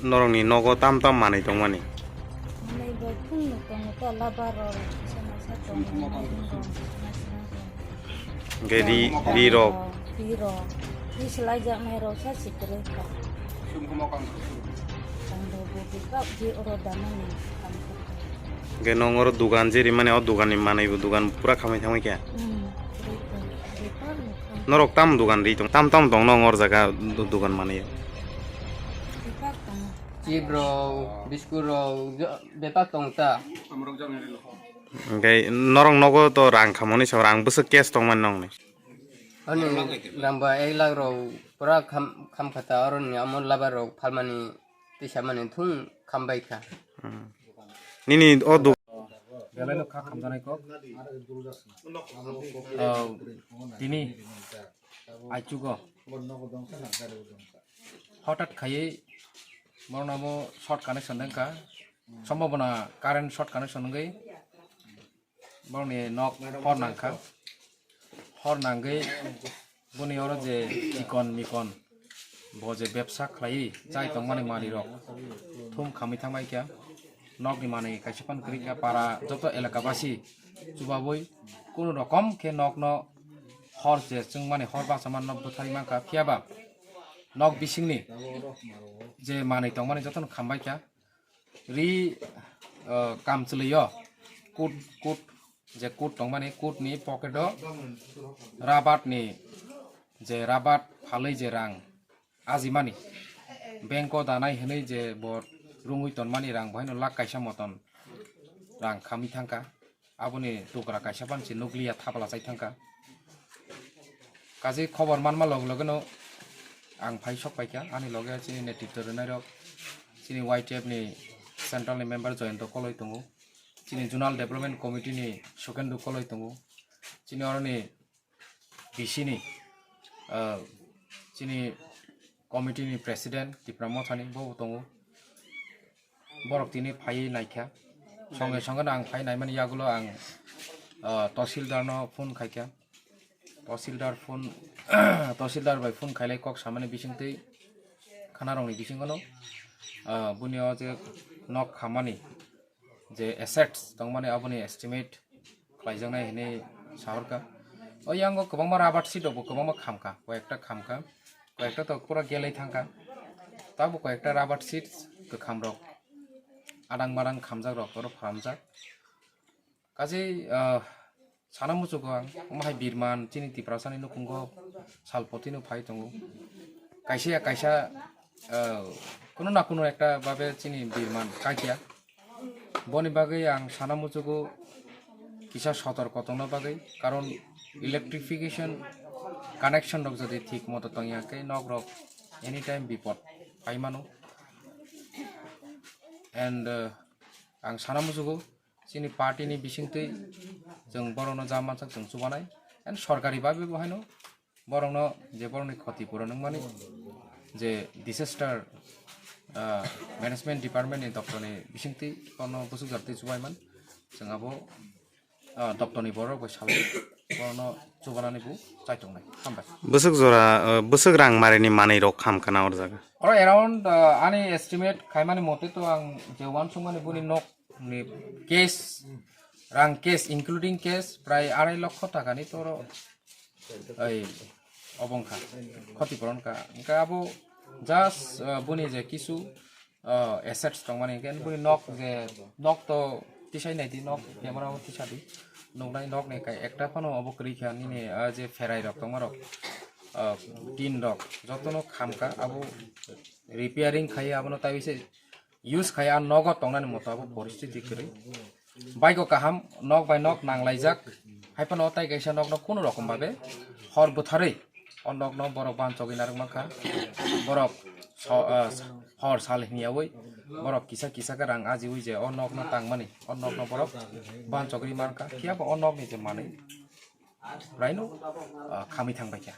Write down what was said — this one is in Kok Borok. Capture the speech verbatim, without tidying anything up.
Norokni nogo tam tam manwi tongmani? Manwi bai phungno tongo ta, labar rok, kisa masa tongo, maidung rok, kisa masa tongo. Hwnkhe ri, ri rok? Ri rok, ri swlaijaknai rok sa si kwrwi kha. Tangbo bo bebak je oro damani tangkha. Hwnkhe nong oro dugan je rimani, o duganni manwi bo dugan pura khamwi thangwi kha? Hmm, kwrwi kha, bebak no kha. Norok tam dugan ri tong, tam tam tong nong or jaga du-, dugan manwi? Bebak tongo. Chip rok, biscuit rok, jo-, bebak tong ta. Hwnkhe norok nogo to rang khamoni sabo, rang bwswk cash tongmani nongni? Ani rang ba ek lakh rok pura kham, kham kha ta, oroni amo labar rok phalmani tisa mani thung kham bai kha. Hmm. Nini o du- Belai no kha khamjanai kok. Oh, tini aichugo. Hothat khaiwi borokno bo short connection wngkha. Sombhabona current short connection wngwi borokni nok hor nangkha. Hor nangwi boni oro je chikon mikon bo je bebsa khlaiwi chai tongmani manwirok thum khamwi thangbai kha. Nokni manwi kaisa phano kwrwi kha, para joto elaka basi chubabwi kunu rokom khe nokno hor je chwngmani hor bachama nok bwtharwi mankha, phiyaba nok bisingni je manwi tongmani jotono khambai kha. Ri, ah, kamchwlwi o kut, kut, je kut tongmani, kut ni pocket o rabat ni, je rabat phalwi je rang ajimani, bank o danai hwnwi je bo rungwi tonmani rang, bohaino lakh kaisa moton rang khamwi thangkha. Aboni tukra kaisa phano se nukliya, thapla chai thangkha. Kaje khobor manma log logeno ang phai sok paikha, ani loge chini netritwo rwnairok, chini Y T F ni central ni member Jayanta Koloi tongo, chini zonal development committee ni Sukendu Koloi tongo, chini oroni B C ni, ah, chini committee ni president Tipra Mothani bo tongo. Borok tini phaiwi naikha. Songe songe no ang phai naimani yagulo ang, ah, tahsildar no phone khaikha. Tahsildar phone, tahsildar bai phone khailai kok samani bisingtwi khanarokni bisingono, ah, buni o je nok khamani je assets tongmani aboni estimate khlaijaknai hinwi sahorkha. O yango kwbangma rubber sheet rokbo kwbangma khamkha, koyekta khamkha, koyekta to pura gelai thangkha. Tabo koyekta rubber sheet kwkham rok adang madang khamjak rok oro pharamjak. Kaje, ah, sana muchugo ang, omo hai birman chini Tiprasani nukhungo salpotino phai tongo. Kaisa ya kaisa, ah, kuno na kuno ekta babe chini birman kaikya. Boni bagwi ang sana muchugo kisa sotorko tongna bagwi, karon electrification connection rok jodi thik moto tongya khe nok rok anytime bipod pai mano. And, uh, ang sana muchugo chini party ni bisingtwi chwng borokno ja mansak chwng chubanai, and sorkari babe bo haino borokno je borokni khoti puron wngmani je disaster, ah, management department ni doptor ni bisingtwi bono bwswk jatwi chubai man, chwng abo, ah, doptor ni borok bai salai bono chubanani bo chai tongnai. Hambai. Bwswk jora, ah, bwswk rang marini manwi rok kham kana or jaga? Oro around, ah, ani estimate khaimani mote to ang je uansukmani boni nok ni case, rang case, including case, prai arai lokho taka ni toro, ai, obong kha, khoti puron kha. Hingkhe abo just, uh, boni je kisu, uh, assets tongmani, hingkhe boni nok je, nok to tisai nai di, nok camera o tisa di, nuknai nok ni kai ekta phano obo kwrwi kha nini, uh, je pherai rok tongma rok, uh, tin rok jotono kham kha, abo repairing khai abono tai se use khai a nogo tongnani moto abo poristiti kwrwi. Bike o kaham nok bai nok nanglaijak, hai phano tai kaisa nokno kunu rokom babe hor bwtharwi o nokno borok bansogwi narwk mankha. Borok so-, ah, hor sal hwnyawi borok kisa kisa khe rang ajiwi je o nokno tangmani, o nokno borok bansogwi mankha. Phiya bo o nokni je manwi raino, ah, khamwi thangbaikha.